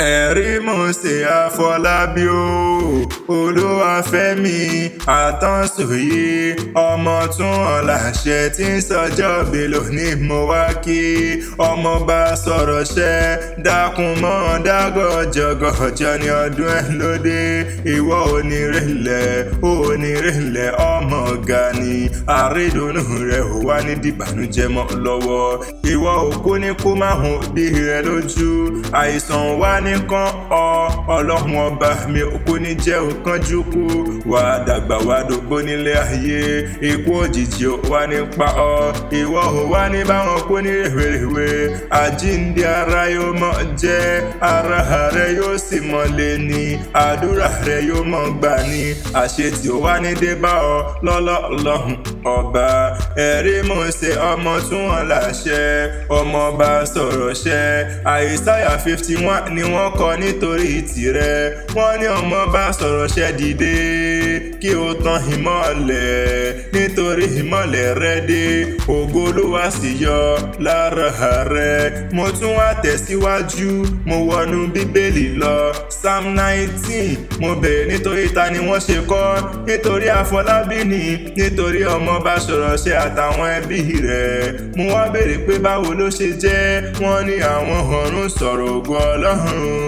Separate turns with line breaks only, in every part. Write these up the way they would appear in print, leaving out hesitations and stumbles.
Ẹ̀rí Mósè Àfọlábí o, Olúwafẹ́mi Àtànṣòyè, ọmọ tún ọ̀làṣẹ tí ń sọjọ́ bí lónìí mo wá kí ọmọọba sọ̀rọ̀ ṣẹ́ dákun mọ́ dágọ̀jọ̀gọ̀jọ̀ ní ọdún ẹ̀ lóde. Ìwọ onírẹ̀lẹ̀ onírẹ̀lẹ̀ ọmọ ọ̀gá ni àrídùnnú rẹ̀ ò wá ní dìbànújẹ́ mọ́ lọ́wọ́. Ìwọ òkú ní kú márùn bí rẹ lójú, àìsàn wá ní kán ọ. Ọlọ́run ọba mi òkú ní jẹ́ òkánjú kú, wà á dàgbà wà á dògbó nílé ayé. Ikú òjijì ò wá nípa ọ, ìwọ ò wá ní báwọn kú ní rèwerèwe. Àjíǹde ara yóò mọ jẹ́, ara rẹ yóò sì mọ lé ní, àdúrà rẹ yóò mọ gbà ní, àṣetì ò wá ní dé bá ọ lọ́lọ́lọ́hùn ọba. Ẹ̀rí Mósè ọmọ tún wọn láṣẹ, ọmọọba sọ̀rọ̀ ṣẹ́. Àìsáyà 51 ni wọ́n kọ nítorí tìrẹ. Wọ́n ní ọmọọba sọ̀rọ̀ ṣẹ́ dìde kí o tan ìmọ́lẹ̀, nítorí ìmọ́lẹ̀ rẹ dé, ògo Olúwa sì yọ lára rẹ. Mo tún wá tẹ̀síwájú, mo wọnú Bíbélì lọ. Psalm 19 mo bèrè nítorí ta ni wọ́n ṣe kọ́, nítorí Àfọlábí ni, nítorí ọmọọba sọ̀rọ̀ ṣẹ́ àtàwọn ẹbí rẹ̀. Mo wá bèrè pé báwo ló ṣe jẹ́, wọ́n ní àwọn ọ̀run sọ̀rọ̀ ògo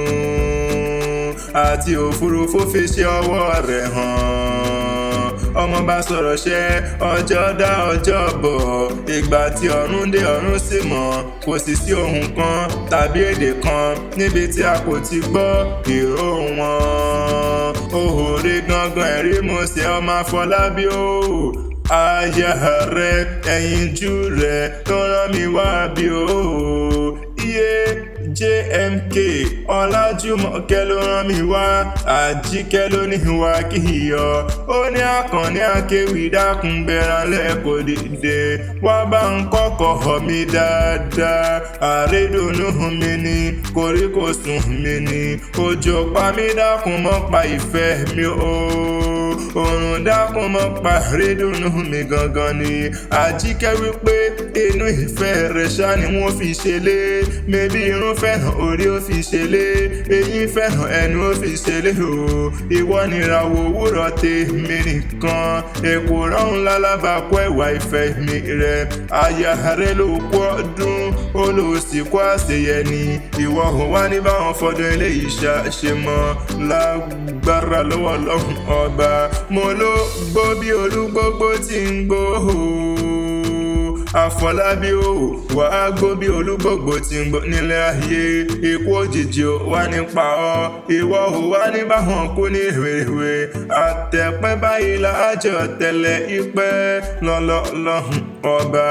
Ọlọ́run àti òfurufú fi ṣe ọwọ́ rẹ̀ hàn. Ọmọọba sọ̀rọ̀ ṣẹ́, ọjọ́ dá ọjọ́ bọ̀, ìgbà tí ọ̀run dé ọ̀run sì mọ̀, kò sì sí ohùn kan tàbí èdè kan níbi tí a kò ti gbọ́ ìró wọn. Òhòrè gangan Ẹ̀rí Mósè ọmọ Àfọlábí o, aya rẹ ẹyinjú rẹ tó rán mi wá bí o. Iye JMK Ọlájúmọ̀kẹ́ ló rán mi wá, Àjíkẹ́ ló ní wá kí yọ. Ó ní Àkànní akéwì dákun bẹ̀rẹ̀ lẹ́kọ̀ọ́ dìde, wá bá ń kọ́kọ́ mi dáadáa. Àrídùnnú mi ni, koríkòsùn mi ni, òjò pa mí dákun mọ́ pa ìfẹ́ mi o. Òrùn dákun mọ́ pa àrídùnnú mi gangan ni. Àjíkẹ́ wípé inú ìfẹ́ rẹ̀ ṣá ni wọ́n fi ṣe lé, mebí irun fẹ́ràn orí ó fi ṣe lé, eyín fẹ́ràn ẹnu ó fi ṣe lé o. Ìwọ nìràwọ̀ òwúrọ̀ tèmi nìkan, èkó rọrùn lálábàákọ́ ẹ̀wà ìfẹ́ mi rẹ̀. Aya rẹ ló kú ọdún, ó lò sì kó àṣeyẹ ni. Ìwọ ò wá ní báwọn fọdún eléyìí ṣe mọ́ lágbára lọ́wọ́ Ọlọ́run ọba. Mo ló gbó bí olúgbógbó tí ń gbó o. Àfọlábí o, wà á gbó bí olúgbògbò tí ń gbó nílé ayé. Ikú òjijì ò wá nípa ọ, ìwọ ò wá ní báwọn kú ní rèwerèwe. Àtẹ̀pẹ́ báyìí láàjọ tẹ̀lẹ̀ ìpẹ́ lọ́lọ́lọ́hùn ọba.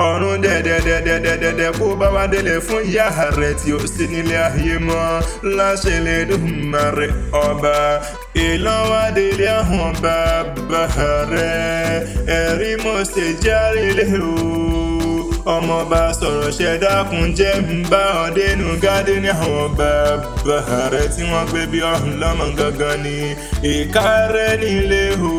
Ọ̀run dẹ̀dẹ̀dẹ̀dẹ̀dẹ̀dẹ̀ kó bá wa délé fún ìyá rẹ̀ tí ó sì nílé ayé mọ́ láṣẹ Elédùmarè ọba. Ìlọ́wádìí àwọn bàbá rẹ̀, Ẹ̀rí Mósè járe lé o. Ọmọọba sọ̀rọ̀ ṣẹ́ dákun jẹ́ ń bá ọ dénú gádínì àwọn bàbá rẹ̀ tí wọ́n gbé bí ọ̀hún lọ́mọ gangan ni. Ìkárẹ́ nílé o,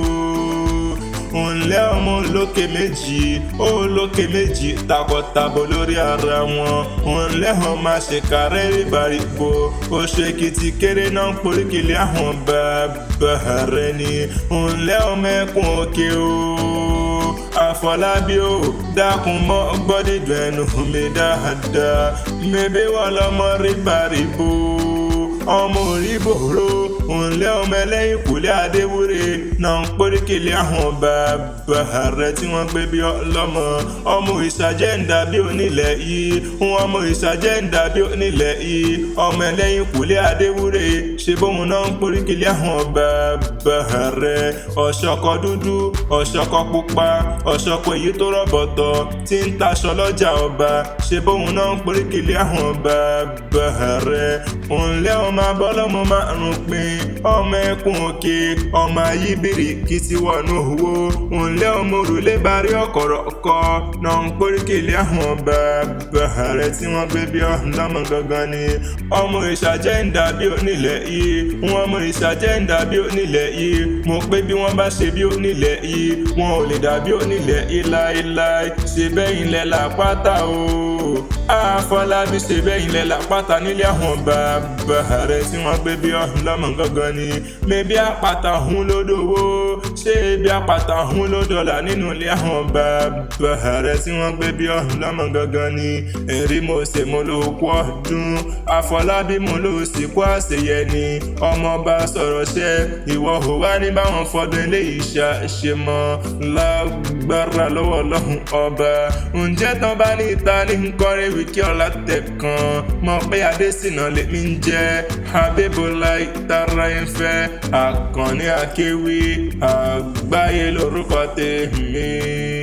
òǹlẹ́ ọmọ olókè méjì, olókè méjì takọtabo lórí ara wọn. Òǹlẹ́ ọmọ àṣekárẹ́ ríbaríbo, oṣù Èkìtì kéré náà ń poríkìlẹ̀ àwọn bàbá rẹ̀ ni. Òǹlẹ́ ọmọ ẹkùn òkè o, Àfọlábí o, dákun mọ́ gbọ́dídùn ẹnu mi dáadáa. Mebí wọ́n lọ́mọ ríbaríbo, ọmọ òríbòrò, òǹlẹ́ ọmọ ẹlẹ́yìn kùlé Adéwúre náà ń poríkìlẹ̀ àwọn bàbá rẹ̀ tí wọ́n gbé bí ọlọ́mọ. Ọmọ ìṣàjẹ́ ń dàbí onílẹ̀ yìí, ọmọ ìṣàjẹ́ ń dàbí onílẹ̀ yìí, ọmọ ẹlẹ́yìn kùlé Adéwúre ṣe bóun náà ń poríkìlẹ̀ àwọn bàbá rẹ̀. Ọ̀ṣọ́kọ dúdú, ọ̀ṣọ́kọ pupa, ọ̀ṣọ́kọ èyí tó rọ̀bọ̀tọ̀ tí ń taṣọ lọ́jà ọba ṣe bóun náà ń poríkìlẹ̀ àwọn bàbá rẹ̀. Òǹlẹ́ ọmọ abọ́lọ́mọ márùn pin, ọmọ ẹkùn òkè, ọmọ ayíbìrì kì í ti wọnú owó. Òǹlẹ́ ọmọ òrùlé barí ọ̀kọ̀rọ̀ kọ náà ń poríkìlẹ̀ àwọn bàbá rẹ̀ tí wọ́n gbé bí ọlọ́mọ gangan ni. Ọmọ ìṣàjẹ́ ń dàbí onílẹ̀ yìí, wọn ọmọ ìṣàjẹ́ ń dàbí onílẹ̀ yìí. Mo pé bí wọ́n bá ṣe bí onílẹ̀ yìí, wọn ò lè dàbí onílẹ̀ yìí láéláé. Ṣe bẹ́ẹ̀ ilẹ̀ làpáta o. Àfọlábí, ṣe bẹ́ẹ̀ ilẹ̀ làpáta nílé àwọn bàbá rẹ̀ tí wọ́n gbé bí ọ̀hún lọ́mọ gangan ni. Mẹ́bí àpáta ọ̀hún ló dòwó, ṣé bí àpáta ọ̀hún ló dọ̀là nínú ilé àwọn bàbá rẹ̀ tí wọ́n gbé bí ọ̀hún lọ́mọ gangan ni. Èrí mo ṣe mo ló kú ọdún, Àfọlábí, mo ló sì kú àṣeyẹ ni. Ọmọọba sọ̀rọ̀ ṣẹ́, ìwọ ò wá ní báwọn fọdún eléyìí ṣe mọ́ lágbára lọ́wọ́ Ọlọ́run Ọba. Ǹjẹ́ tán bá ní ìta ní nkọrin wíkí ọ̀la tẹ̀kan mọ̀ pé Adésínà lèmi ń jẹ́ Abébọlá ìtara ìfẹ́ Àkànní Akéwì àgbáyé lórúkọ tèmi.